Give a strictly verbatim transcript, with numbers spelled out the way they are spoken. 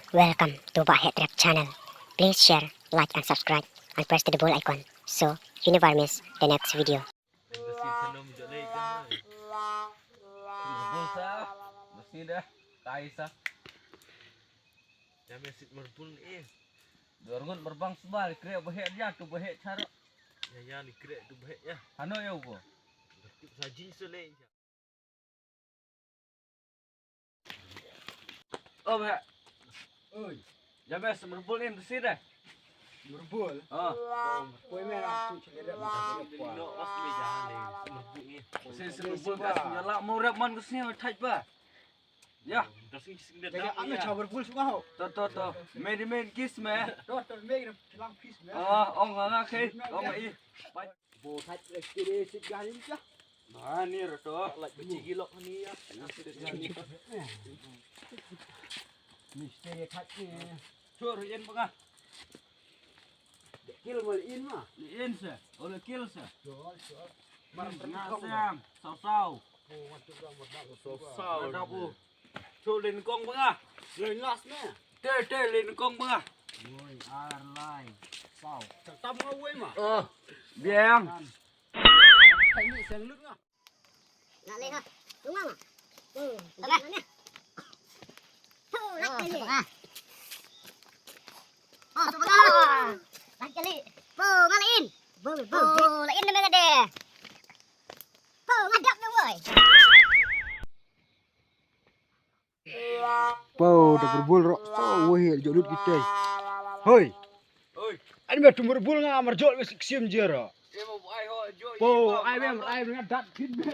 Welcome to Bah Heh Trep channel. Please share, like and subscribe and press the bell icon so you never miss the next video. Dur ngut merbang sbal, kreh baheh dia, tu baheh charo. Ya, ya, ni kreh tu baheh ya. Hano ya ubo. Berarti sajin sele. Oh, baheh. Oi. Ya bes, merbul ni mesti dah. Merbul. Oh. Koi me aku cakap dah. No, mas me jangan ni. Merbul ni. Mesti merbul dah. Nyala mau rap man ke sini, thaj ba. Ya. Jadi anu cha berbul semua ho. To to to. Meri meri kis me. To to meri kilang kis me. Oh, ong nga ke. Ong i. Bo thaj le kiri sit gani ka. Mani ro to. Lak biji gilok ni ya. Misteri thaj ni. Chur yen banga. Kil mo in ma. In se. Ole kil se. Chur chur. Mar nga sam. Sau sau. Sau sau. Chu lin kong banga. Lin las me. Te te lin kong banga. Woi ar lai. Sau. Tam nga woi ma. Oh. Biang. Hai ni sang lut nga. Nak leh ha. Tunggang ma. Hmm. Tengah. Tu nak kali. Oh, tu banga. Nak kali. Po ngalain. Bul bul. Po lain nama ngade. Po ngadap na woi. Pau da berbul ro. Pau wei jodut kita. Hoi. Hoi. Ani ma tu berbul nga marjol wei siksim jero. Pau ai mem ai nga dat kin me.